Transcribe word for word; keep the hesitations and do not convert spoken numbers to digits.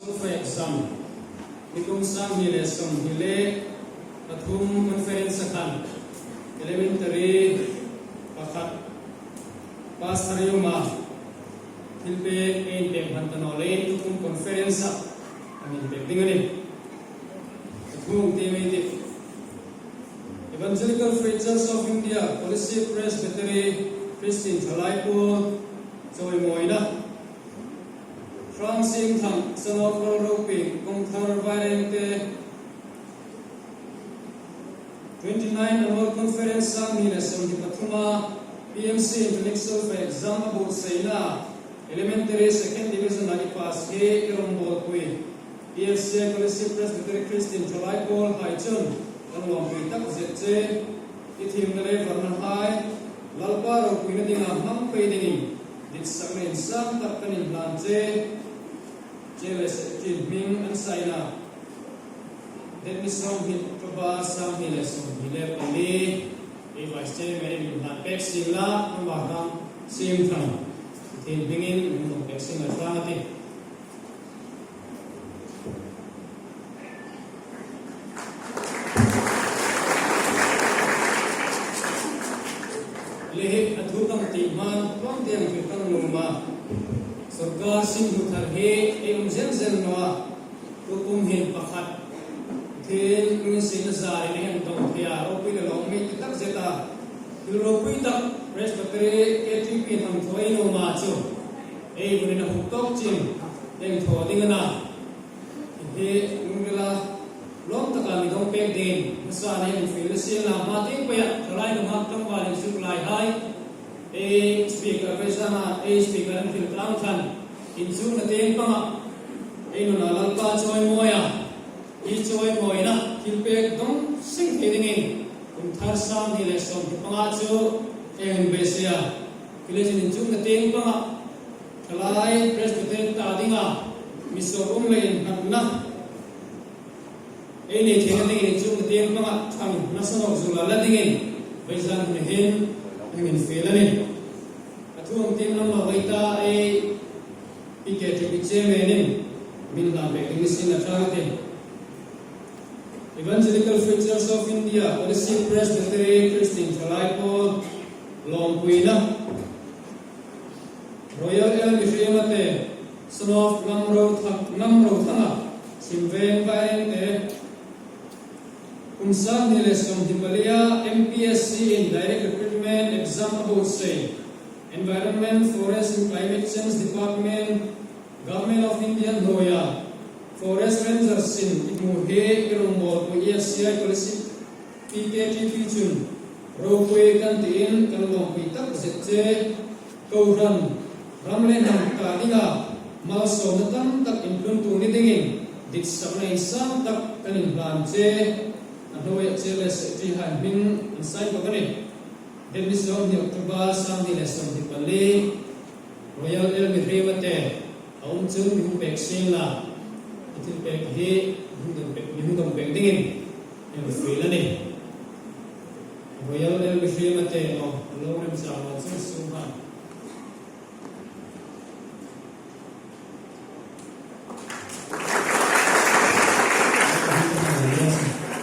Exam, nikum sang hni le sawmhni le pathum conference a khan, elementary pakhat pass thar ei um a, thilpek ei inpek hman ta naw leiin tukum conference-a kan inpek ding a nih. A thu hung ti mei tih. Evangelical Free Church of India, Kolasib Presbytery, Christian Thalai Pawl, chawimawina. Hrang Singthang, son of Lalropi, Kongthar Vairengte, twenty-nine Annual Conference sang hni le sawmhni pathuma, P M C Intellectual Exam a buotsaina, Elementary Second Division-a i pass hi i rongbawlpui, P F C Kolasib Presbytery Christian Thalai Pawl hai chun kan lawmpui takzet che, i thiemna le varna hai Lalpa ropuina dinga hmang pei dingin ditsakna insang tak kan inhlan che. Che le se, chin hming an saina, date ni sawmhni October sang hni le sawmhni le pali, ei Vice Chairman-in mi hlan pek sien la, ama Hrang Singthang, chin hmingin mi hlan pek sien la ṭhang a tih. Le hi a thu kan ti hma, tlawm tieng thil kan nuom a. Sawrkar sin hmu thar hi ei um zel zel naw a. Tukum hin pakhat, thil min sin a zarin ei hang dawng thei a, ropui le lawm mi ti takzet a. Thil ropui tak Presbytery K T P hang thaw ei nuom a chu, ei vunin a huk tawk chin, ei thaw ding a na. Hi lungrila lawm taka mi dawng pek dingin, hmasa nei infiel la sien la, hma tieng peia, Thalai Nuhmei tlangval inchuk lai hai, ei speaker, vawisuna ei speaker an fiel tlang khan, inchukna tieng panga, ei nuna Lalpa chawimawia, i chawimawina, thilpek dawng seng thei dingin, kum thar sang hni le sawmhni panga chu, ei hung beisei a. Hi le chin inchukna tieng panga, Thalai Presbytery ta dinga, mi sawr um le innghatna ei nei theina dingin inchukna tieng panga ṭhang nasa nawk zuol la dingin, vawisun hun hin, hang infiel a nih. A thu hung tiem lam lo ei ta ei P K T P Chairman-in mi hlan pek ding ni sien la ṭhang a tih. Evangelical Free Church of India, Kolasib Presbytery Christian Thalai Pawl, lawmpuina. Royal L Mihriemate, son of Ngamrothang, Ngamrothanga, Simveng Vairengte, kum sang hni le sawmhni palia M P S C in direct recruitment exam a buotsai, Environment, Forest and Climate Change Department, Government of India hnuoia, Forest Ranger sin i hmu hi i rongbawlpui E F C I Kolasib P K T P chun, ropui kan tiin kan lawmpui takzet che, kohran, ram le hnam ta dinga, malsawmna tam tak intlun tur ni dingin, ditsakna insang tak kan inhlan che, a hnuoia Chair le Secretary hai hming an sign bawk a nih. Date ni sawmhni October sang hni le sawmhni pali, Royal L Mihriemate, a um chun mi hung pek sien la, i thilpek hi, mi hung dawng pek, mi hung dawng pek dingin, ei fiel a nih. Royal L Mihriemate, aw, lo remchang lo chun sum han.